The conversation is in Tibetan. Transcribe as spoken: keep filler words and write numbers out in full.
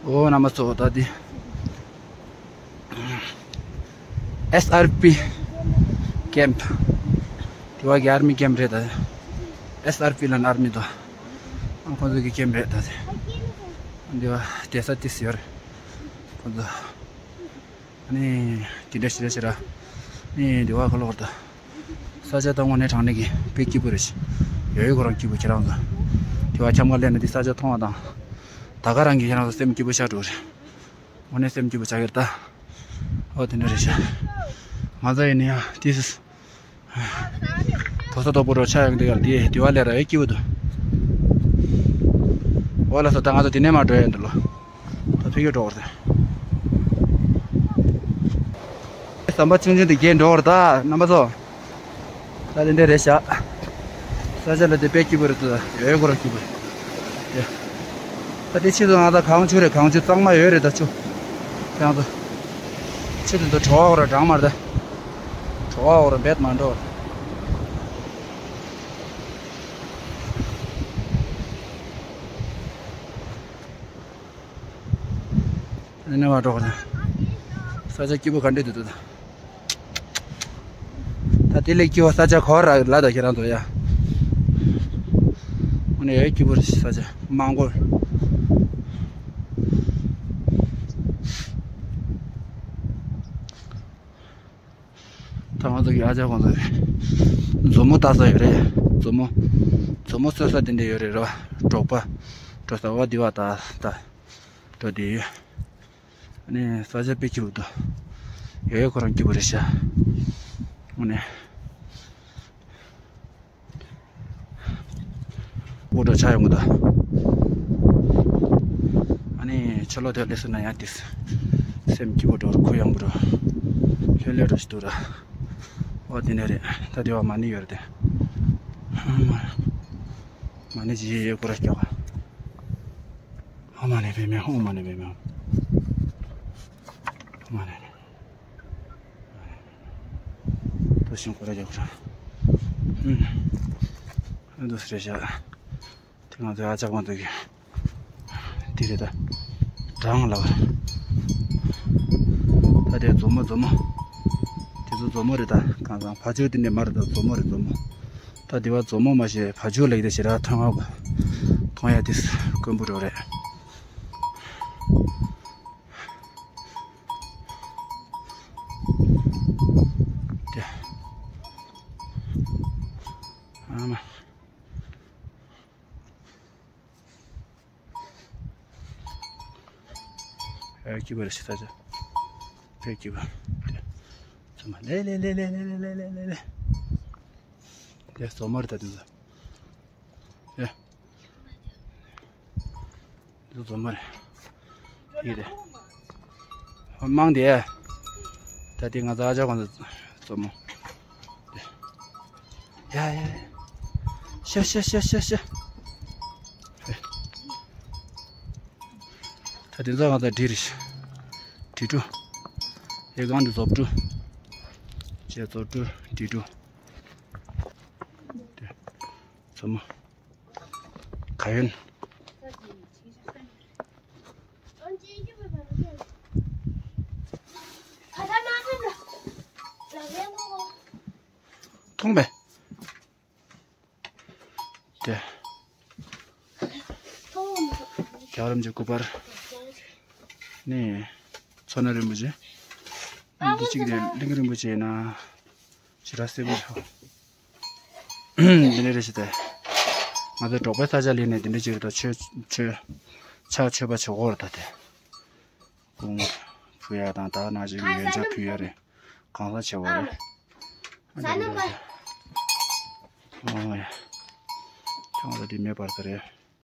ཨོ་རྣམ་པ་ཚོ། ད་འདི་ཨེས་ཨར་པི་ཀེམ་པ། དེ་བ་གི་ཨར་མི་ཀེམ་པ་རེད། ད་ཨེས་ཨར་པི་ལབ་ན་ཨར་མི་དང་ཁོང་ཚོ་གི་ཀེམ་པ་རེད། ད་འདི་བ་བསྡད་ས་ཏོག་ཙམ་ཡོད་རེད་ཁོང་ཚོ། ཨ་ནི་དེ་འདྲ་ཞིག་རེད་ཟེར། ཨ་ནི་དེ་བ་ག་ལོར་ད། ས་ཆ་ད་དངོས་གནས་དྲང་གནས་ཀྱི་དཔེ་སྐྱིད་པོ་རེད། ཡོད་ཡོད་ཁོ་རང་སྐྱིད་པོ། ཁྱེད་རང་ཚོ་དེ་བ་འཁྱམས་ཁ་སླེབས་ན་དེ་ས་ཆ་མཐོང་བ་དང་། ད་ག་རང་གིས་ཁྱེད་རང་ཚོ་སེམས་སྐྱིད་པོ་ཆགས་འགྲོ་རེད། དངོས་གནས་སེམས་སྐྱིད་པོ་ཆགས་ཀྱི་རེད་ད། ཨོ་དེ་འདྲ་རེད་ཤག་ང་ཚོ་ཡིན་ན་ཡང་དེ་སི་དོ་ས་དོ་པོ་རོ་ཆ་ཡང་དེ་གར་དེ་དེ་བ་ལས་ར་ཡོད་སྐྱིད་པོ་འདུག་ཨོ་ལགས་སོ། ད་ང་ཚོ་དེ་ནས་མར་འགྲོ་ཡ་ཡིན་འདུག་ལོ། ད་ཕ་གིར་འགྲོ་བར་ཟེར། ཟམ་པ་ཆུང་ཆུང་དེ་བརྒལ་འགྲོ་བར་ད་རྣམ་པ་ཚོ། ད་དེ་འདྲ་རེད་ཤག་ས་ཆ་ལ་དེ་དཔེ་སྐྱིད་པོ་རེད་ད། ཡོད་ཡོད་ཁོ་རང་སྐྱིད་པོ་རེད། ད་དེ་ཕྱི་དུ་ང་ཚོ་གངས་ཆུ་རེད། གངས་ཆུ་གཙང་མ་ཡོད་རེད་ད་ཆུ། ཡང་ཚོ་ཕྱི་དུ་འདུག་བྲོ་བ་ཁོ་རང་གྲང་མ་རེད་ད། བྲོ་བ་ཁོ་རང་རྦད་མ་འགྲོ་བར། ཨ་ནི་མར་འགྲོ་གི་རེད། ས་ཆ་སྐྱིད་པོ་ག་འདྲས་འདུག་ད། ད་དེ་ལས་སྐྱིད་པོ་ས་ཆ་ག་པར་རག་ལ་ད་ཁྱེད་རང་ཚོ་ཡ། དངོས་གནས་ཡ་སྐྱིད་པོ་རེད། ས་ཆ་མང་པོ་རེད། ད་ང་ཚོ་གི་ཨ་ཅག་ཁོང་ཚོ་མཛོ་མོ་ལྟ་ས་ཡོད་རེད། མཛོ་མོ། མཛོ་མོ་གསོ་ས་དེ་འདྲ་ཡོད་རེད་རོ། འབྲོག་པ་འགྲོ་ས་བ་འདི་བ་ད་ད་འགྲོ་བསྡད་ཡོད། ཨ་ནི་ས་ཆ་དཔེ་སྐྱིད་པོ་འདུག་ཡོད་ཡོད་ཁོ་རང་སྐྱིད་པོ་རེད་ཤག་དངོས་གནས། སྤོ་འགྲོ་ཆ་ཡོང་གི་འདུག་ཨ་ནི་ཕྱི་ལོགས་དེ་སླེབས་སོང་ན་ཡང་དེ་སེམས་སྐྱིད་པོ་འགྲོ། ཁུ་ཡངས་པོ་འགྲོ། ལྷོད་ལྷོད་འགྲོ་ཞིག་འདུག་ར། ཨོ་དེ་འདྲ་རེད། ད་དེ་བ་མ་ཎི་ཡོད་རེད་དེ། མ་ཎི་ཅི་ཡེ་ཡེ་ཁོ་ར་སྐྱོག་ཨོཾ་མ་ཎི་པདྨེ་ཧཱུྃ། ཨོཾ་མ་ཎི་པདྨེ་ཧཱུྃ། ཨོཾ་མ་ཎི་པདྨེ། ཏོ་ཤིང་ཁོ་ར་རྒྱག་ཁོ་ར། ཨུམ། ཨ་འདུག་སེ་རེད་བཞག་དེ་ང་ཚོའི་ཨ་ཅག་མ་འདུག་གི་དེ་རེད་ད། གྲང་ལ་བ། ད་དེ་མཛོ་མོ་མཛོ་མོ། དེ་ཚོ་མཛོ་མོ་རེད་ད། གང་ཚང་བ་ཕྱུགས་དེ་འདྲ་མ་རེད་ད། མཛོ་མོ་རེད་མཛོ་མོ། ད་དེ་བ་མཛོ་མོ་མ་ཤེས་བ་ཕྱུགས་ལེགས་དེ་ཞེ་དྲག་མཐོང་བ། མཐོང་ཡ་དེ་དཀོན་པོ་འགྲོ་རེད། དེ། ཨ་མ། ཨ་སྐྱིད་པ་རེད་ཤག་ད་ཆ། དཔེ་སྐྱིད་པ། དེ། ཚང་མ་ལེ་ལེ། དེ་མཛོ་མོ་རེད་ད་དེ་ཚོ། དེ། འདི་མཛོ་མོ་རེད། ཡིན་རེད། མང་དེ། ད་དེ་ང་ཚོ་ཨ་ཅག་ཁོང་ཚོ་མཛོ་མོ། ཡ་ཡ་ཡ། ཤ་ཤ་ཤ་ཤ་ཤ། ད་དེ་ཚོ་ང་ཚོ་འབྲི་རེད། འབྲི་གྲུ། ཡ་གང་འདི་མཛོ་གྲུ། བྱས་མཛོ་གྲུ་འབྲི་གྲུ། མཛོ་མོ། ག་ཡོན། མཐོང་པས། དེ། རྒྱལ་བ་རིན་པོ་ཆེ་སྐུ་པར། ནས། མཚོ་སྣ་རིན་པོ་ཆེ། འདི་གཅིག་དེ་གླིང་རིན་པོ་ཆེ་ཡིན་ན། ཞེ་དྲག་གསལ་པོ་ཆགས། འདི་ནས་རེ་ཞིག་དེ། ང་ཚོ་འབྲོག་པའི་ས་ཆ་ལ་ནས་འདི་འདྲ་ཅིག་རེད་ད། ཆོས་ཆོས། ཕྱག་མཆོད་པ་བྱེད་དགོས་རེད་ད་དེ། ཕུ་ཡ་དང་ད་ནང་བཞིན་ཡོན་ཆབ་ཕུལ་ཡ་རེད། གང་ཟག་ཆེ་བ་རེད། ཨོ་ཡ། ཁྱོད་ལ་དེ་མེད་པར་ད་རེད།